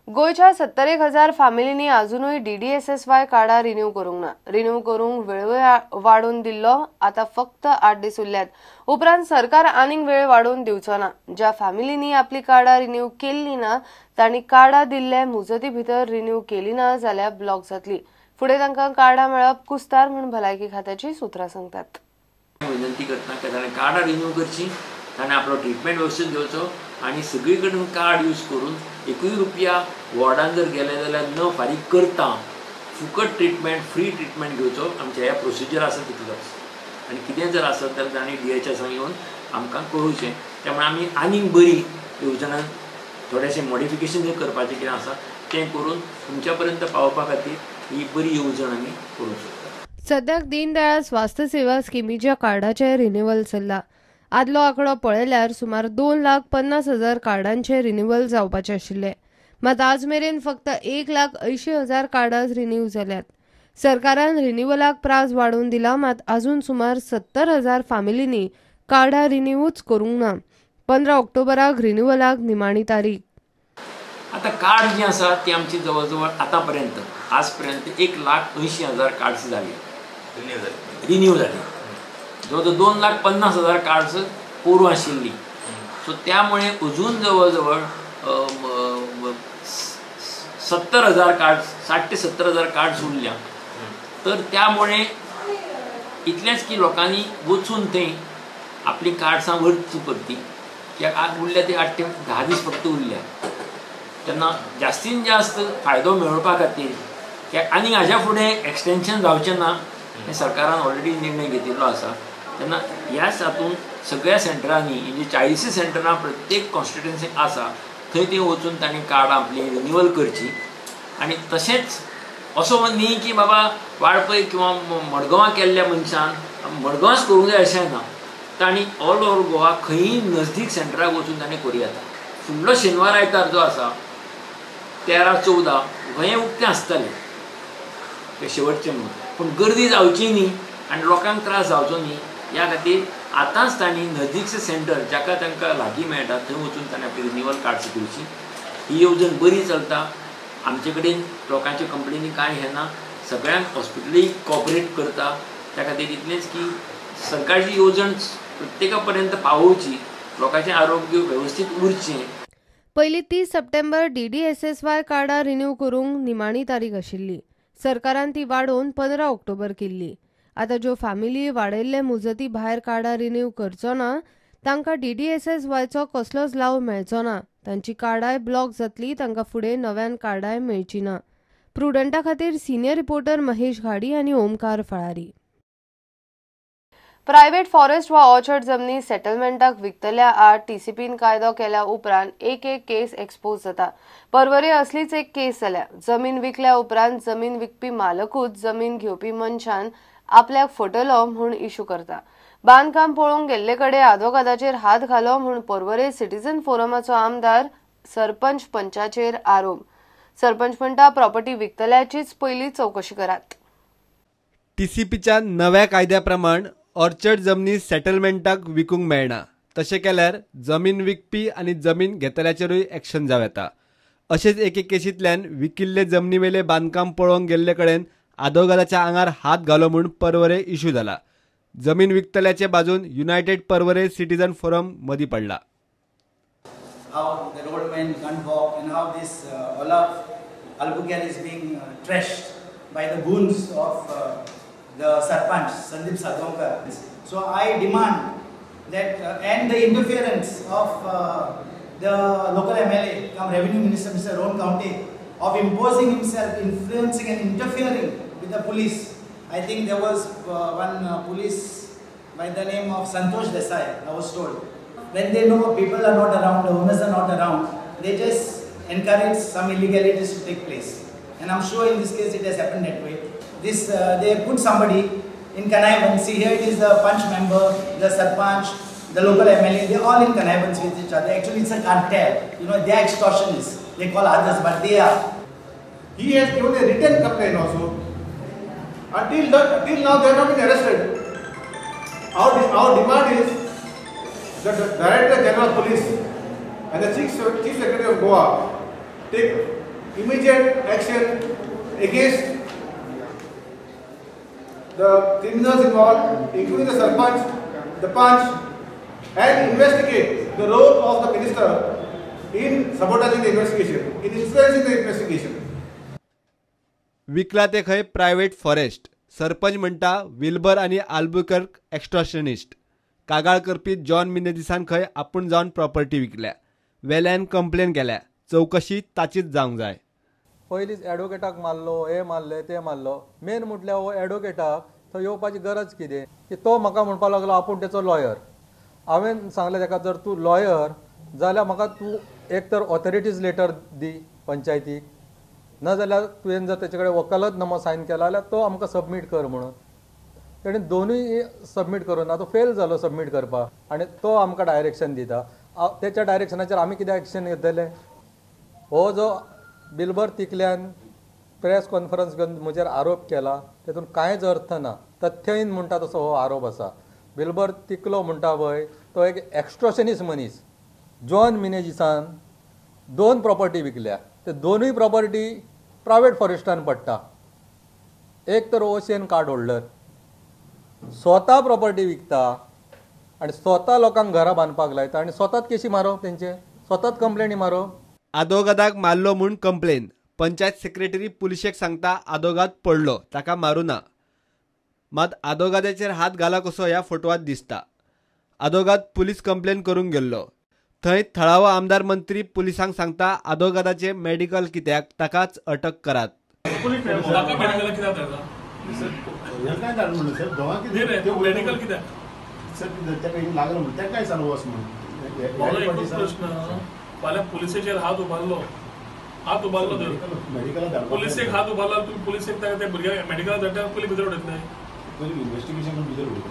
गोंयच्या 71,000 फामिलींनी अजुनूय डीडीएसएसवाय कार्डां रिन्यू करूंक ना. रिन्यू करूंक वेळूय वाडोवन दिल्लो, आतां फक्त 8 दीस उरल्यात. उपरांत सरकार आनीक वेळ वाडोवन दिवचो ना. ज्या फामिलींनी आपली कार्डां रिन्यू केल्ली ना तांणी कार्डां दिल्ले मुजती भितर रिन्यू केली ना जाल्यार ब्लॉक जातली. फुडें तांकां कार्डां मेळप कुस्तार म्हूण भलायकी खात्याची सुत्रां सांगतात. विनंती करता की ताणें कार्डां रिन्यू करची, ताणें आपलो ट्रिटमेंट व्यवस्थीत घेवचो आनी सगळी कडेन कार्ड यूज करून 1 रुपया वॉर्डान जर गेले जाल्यार न फारीक करता फुकट ट्रिटमेंट, फ्री ट्रिटमेंट घेवचो. आमच्या ह्या प्रोसिजर आसा तितलोच आनी कितें जर आसत जाल्यार तांणी DHSान येवन आमकां कळोवचें. त्यामुळे आमी आनीक बरी येवजणान थोडेशें मॉडिफिकेशन जर करपाचें कितें आसा तें करून तुमच्या पर्यंत पावोवपा खातीर ही बरी येवजण आमी करूंक शकता. सद्याक दीनदयाळ स्वास्थ्य सेवा स्किमीच्या कार्डाचें रिन्युअल चल्ला. आदलो आंकडो पळयल्यार सुमार 2,50,000 कार्डांचे रिन्युअल जावपाचे आशिल्ले, मात आज मेरेन फक्त 1,80,000 कार्डां रिन्यू जाल्यात. सरकारान रिन्युअलाक प्रास वाडोवन दिला, मात अजून सुमार 70,000 फामिलींनी कार्डां रिन्यूच करूंक ना. 15 ऑक्टोबराक रिन्युअलाक निमाणी तारीख. आतां कार्ड जी आसा ती आमची जवळ जवळ आतां पर्यंत आज पर्यंत 1,80,000 कार्ड्स जाली, रिन्यू जाली. जवळ जवळ 2,50,000 कार्ड्स पोरूं आशिल्ली. सो त्यामुळे अजून जवळ जवळ 70,000 कार्ड्स, 60 ते 70,000 कार्ड्स उरल्या. तर त्यामुळे इतलेंच की लोकांनी वचून थंय आपली कार्ड्सां व्हरची परती. कित्याक उरल्या ती 8 ते 10 दीस फक्त उरल्या. तेन्ना जास्तीन जास्त फायदो मेळोवपा खातीर कित्याक आनी हाज्या फुडें एक्सटेंशन जावचें ना हें सरकारान ऑलरेडी निर्णय घेतिल्लो आसा. तेन्ना ह्याच हातून सगळ्या सेंटरांनी, म्हणजे 40 सेंटरां प्रत्येक कॉन्स्टिट्युएन्सीक आसा थंय थंय वचून तांणी कार्डां आपली रिन्युअल करची. आनी तशेंच असो न्ही की बाबा वाळपय किंवा मडगांवां केल्ल्या मनशान मडगांवांच करूंक जाय अशें ना, तांणी ऑल ओवर गोवा खंयी नजदीक सेंटराक वचून तांणी करूं येता. फुडलो शेनवार आयतार जो आसा 13-14 हें उक्तें आसतलें तें शेवटचें म्हणून, पूण गर्दी जावची न्ही आनी लोकांक त्रास जावचो न्ही ह्या खातीर आतांच तांणी नजीकचें सेंटर जाका तांकां लागीं मेळटा थंय वचून तांणी आपली रिन्युअल कार्ड्स घेवची. ही येवजण बरी चलता. आमचे कडेन लोकांच्यो कंप्लेनी कांय येना, सगळ्यांक हॉस्पिटलूय कॉपरेट करता. त्या खातीर इतलेंच की सरकारची येवजण प्रत्येका पर्यंत पावोवची, लोकांचें आरोग्य वेवस्थीत उरचें. पयलीं 30 सप्टेंबर डीडीएसएसवाय कार्डां रिन्यू करूंक निमाणी तारीख आशिल्ली. सरकारान ती वाडोवन 15 ऑक्टोबर केल्ली. आतां ज्यो फामिली वाडयल्ले मुजती भायर कार्डां रिन्यू करचो ना तांकां डीडीएसएसवायचो कसलोच लाव मेळचो ना. तांची कार्डांय ब्लॉक जातली, तांकां फुडें नव्यान कार्डांय मेळची ना. प्रुडंटा खातीर सिनियर रिपोर्टर महेश घाडी आनी ओमकार फळारी. प्रायव्हेट फॉरेस्ट वा ऑर्चर्ड जमनी सेटलमेंटाक विकतल्या आड टीसीपीन कायदो केल्या उपरांत एक एक केस एक्सपोज जाता. परवरी असलीच एक केस जाल्या. जमीन विकल्या उपरांत जमीन विकपी मालकूच जमीन घेवपी मनशान आपल्याक फटयलो म्हूण इशू करता. बांदकाम पळोवंक गेल्ले कडेन आदवोगादाचेर हात घालो म्हूण परवरे सिटीजन फोरमाचो आमदार सरपंच पंचाचेर आरोप. सरपंच म्हणटा प्रॉपर्टी विकतल्याचीच पयली चवकशी करात. टीसीपीच्या नव्या कायद्या प्रमाण ऑर्चर्ड जमनी सेटलमेंटाक विकूंक मेळना. तशें केल्यार जमीन विकपी आनी जमीन घेतल्याचेरूय एक्शन जावं येता. अशेंच एके केशींतल्यान विकिल्ले जमनीवेले बांदकाम पळोवंक गेल्ले कडेन आदोगादाच्या आंगार हात घालो म्हूण परवरे इशू जाला. जमीन विकतल्याचे बाजून युनायटेड परवरे सिटीजन फोरम मदीं पडला. How the old man can't walk and how this Olaf Albuquerque is being trashed by the goons of the Sarpanch Sandeep Sadgaonkar. So I demand that and the interference of the local MLA come Revenue Minister Mr. Rohan Khaunte of imposing himself, influencing and interfering with the police. I think there was one police by the name of Santosh Desai, I was told. When they know people are not around, the owners are not around, they just encourage some illegalities to take place. And I'm sure in this case it has happened that way. This they put somebody in connivance. See, here it is the Panch member, the Sarpanch, the local MLA, they are all in connivance with each other. Actually, it's a cartel. You know, they are extortionists. They call others, but they are. He has given a written complaint also. Until now, they have not been arrested. Our demand is that the Director General of Police and the Chief Secretary of Goa take immediate action against the criminals involved, including the sarpanch, the panch, and investigate the role of the minister in sabotaging the investigation, in influencing the investigation. विकला ते खंय private forest. Sarpanch म्हणटा Wilbur आनी आल्बुकर्क एक्स्ट्रॉशनिस्ट. कागाळ करपी John मिनेझिसान खंय आपूण जावन प्रॉपर्टी विकल्या, वेल्यान कंप्लेन केल्या, चवकशी ताचीच जावंक जाय. पयलींच एडवोकेटाक मारलो, हे मारले, ते मारलो. मेन म्हटल्यार हो एडवोकेटाक थंय येवपाची गरज कितें की तो म्हाका म्हणपाक लागलो आपूण तेचो लॉयर. हांवें सांगलें ताका जर तूं लॉयर जाल्यार म्हाका तूं एक तर ऑथॉरिटीज लेटर दी पंचायतीक, ना जाल्यार तुवें जर तेचे कडेन वकालतनामो सायन केला जाल्यार तो आमकां सबमीट कर म्हणून. तेणें दोनूय सबमीट करूं ना, तो फेल जालो सबमीट करपाक आनी तो आमकां डायरेक्शन दिता. तेच्या डायरेक्शनाचेर आमी कितें एक्शन घेतले? हो जो बिलबर तिकल्यान प्रेस कॉन्फरन्स घेवन म्हजेर आरोप केला तेतून कांयच अर्थ ना, तथ्यहीन म्हणटा तसो हो आरोप आसा. बिलबर तिकलो म्हणटा पळय तो एक एक्स्ट्रोशनिस्ट मनीस. जॉन मिनेझिसान 2 प्रॉपर्टी विकल्या, ते दोनूय प्रॉपर्टी प्रायवेट फॉरेस्टान पडटा. एक तर ओशियन कार्ड होल्डर स्वता प्रॉपर्टी विकता आनी स्वता लोकांक घरां बांदपाक लायता आनी स्वताच केशी मारप तेंचे, स्वताच कंप्लेनी मारप. आदोगादाक मारलो म्हूण कंप्लेन. पंचायत सेक्रेटरी पुलिशेक सांगता आदोगाद पडलो, ताका मारू ना. मात आदोगादाचेर हात घाला कसो ह्या फोटवात दिसता. आदोगाद पुलीस कंप्लेन करूंक गेल्लो. थंय थळावो आमदार मंत्री पुलिसांक सांगता आदोगादाचे मेडिकल कित्याक, ताकाच अटक करात. पुलिसेचेर हात उबारलो, हात उबारलो तर पुलिसेक हात उबारलो तुम्ही पुलिसेक त्या भुरग्याक मेडिकल धाडटा, पयलीं भितर उडयतले,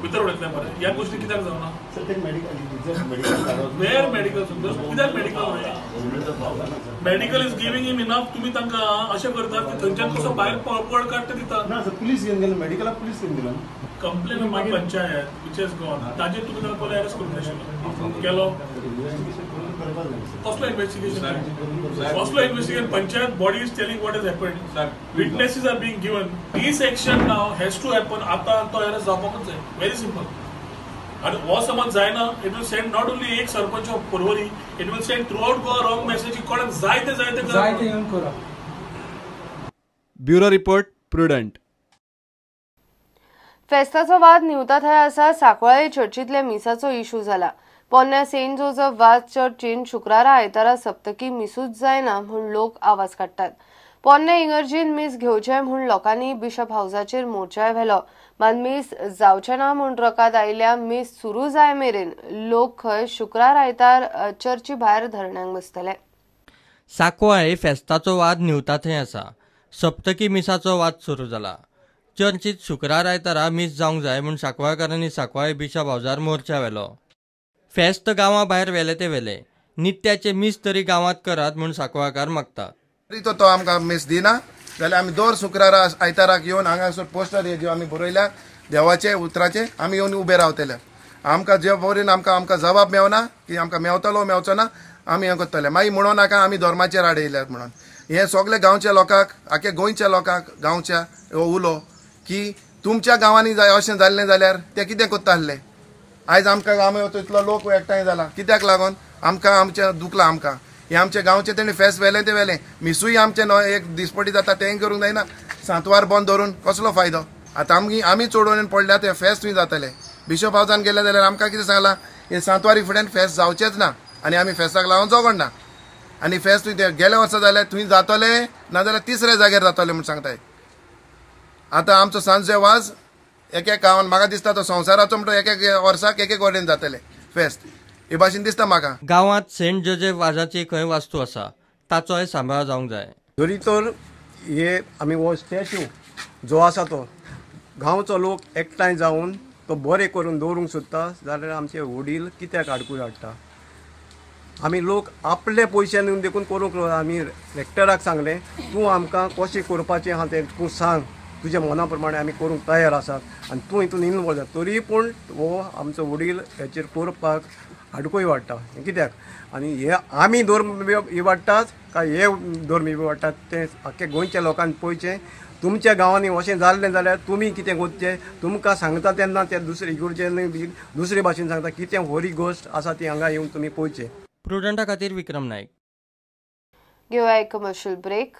भितर उडयतले मरे. ह्या गोष्टी कित्याक जावना? वेर मेडिकल कित्याक medical? Medical is giving him enough. तुमी तांकां अशें करतात की थंयच्यान कसो भायर पळ काडटा दिता. ना सर, पुलीस घेवन गेले, मेडिकलाक पुलीस घेवन गेलो. Complain of panchayat which has gone, ताजेर तुमी तांकां पयलीं अरेस्ट करूंक नाशिल्लो केलो. कसलो इन्वेस्टिगेशन? कसलो investigation? Panchayat body is telling what has happened, witnesses are being given. This action now has to happen. आतां तो अरेस्ट जावपाकूच जाय, व्हेरी सिंपल. आनी हो समज जायना, it will send not only एक sarpanch of Porvorim, it will send throughout Goa wrong message. कोणाक जाय ते जाय ते करा. Bureau report, Prudent. फेस्ताचो वाद न्हिवता थंय आसा. सांकवाळे चर्चींतल्या मिसाचो इशू जाला. पोन्न्या सेंट जोजफ वाज चर्चीन शुक्रारा आयतारा सप्तकी मिसूच जायना म्हूण लोक आवाज काडटात. पोन्ने इगर्जीन मीस घेवचें म्हूण लोकांनी बिशप हावसाचेर मोर्चाय व्हेलो. मात मीस जावचें ना म्हूण रकाद आयल्या. मीस सुरू जाय मेरेन लोक खंय शुक्रार आयतार चर्ची भायर धरण्यांक बसतले. सांकवाळे फेस्ताचो वाद न्हिवता थंय आसा. सप्तकी मिसाचो वाद सुरू जाला. चर्चीत शुक्रार आयतारा मीस जावंक जाय म्हूण सांकवाळकारांनी सांकवाळे बिशप हावजार मोर्चा व्हेलो. फेस्त गांवा भायर व्हेले ते व्हेले, नित्याचे मीस तरी गांवांत करात म्हूण सांकवाळकार मागतात. तरी तो आमकां मीस दिना जाल्यार आमी दर शुक्रारा आयताराक येवन हांगासर पोस्टर हे ज्यो आमी बरयल्या देवाचे उतराचे आमी येवन उबे रावतले. आमकां जे बरेन आमकां आमकां जबाब मेवना की आमकां मेवतलो मेवचो ना, आमी हें करतले. मागीर म्हणूं नाका आमी धर्माचेर आडयल्यात म्हणून. हें सगळे गांवच्या लोकांक, आख्या गोंयच्या लोकांक गांवच्या हो उलो की तुमच्या गांवांनी जाय अशें जाल्लें जाल्यार ते कितें करता आसले. आयज आमकां आमी इतलो लोक एकठांय जाला कित्याक लागून? आमकां आमचें दुखलां. आमकां हें आमच्या गांवचें तेणी फेस्त व्हेलें तें व्हेलें, मिसूय आमचें एक दिसपटी जाता तेंय करूंक जायना. सांतवार बंद दवरून कसलो फायदो? आतां आमी चोडून पडल्या तें फेस्त थंय जातलें. बिशप हावसान गेले जाल्यार आमकां कितें सांगलां, हे सांतवारी फुड्यान फेस्त जावचेंच ना आनी आमी फेस्ताक लागून जगडना. आनी फेस्त थंय गेल्या वर्सा जाल्यार थंय जातलें नाजाल्यार तिसऱ्या जाग्यार जातलें म्हूण सांगताय. आतां आमचो सांजे वाज एक एक गांवान म्हाका दिसता तो संवसाराचो म्हणटा एक एक वर्साक एक एक वटेन जातलें फेस्त हे भाशेन दिसता म्हाका. गांवांत सेंट जोजेफ वाजाची खंय वास्तू आसा ताचोय सांबाळ जावंक जाय. जरी तर हे आमी हो स्टॅच्यू जो आसा तो गांवचो लोक एकठांय जावन तो बरें करून दवरूंक सोदता जाल्यार आमचे वडील कित्याक आडकूळ हाडटा? आमी लोक आपले पयशे देखून करूंक. आमी रेक्टराक सांगलें तूं आमकां कशें करपाचें आहा तें तूं सांग. तुज्या मना प्रमाणे आमी करूंक तयार आसात आनी तूं हितून इनवॉल्व जा. तरी पूण हो आमचो वडील हेचेर करपाक आडकोय वाडटा कित्याक आनी हे आमी धर्म इबाडटात काय हे धर्म इबाडटात तें आख्खे गोंयच्या लोकांनी पळोवचें. तुमच्या गांवांनी अशें जाल्लें जाल्यार तुमी कितें करचें, तुमकां सांगता तेन्ना ते दुसरे इगोर्जेन दुसरे भाशेन सांगता कितें होरी गोश्ट आसा ती हांगा येवन तुमी पळोवचें. प्रुडंटा खातीर विक्रम नायक. घेवया एक कमर्शियल ब्रेक.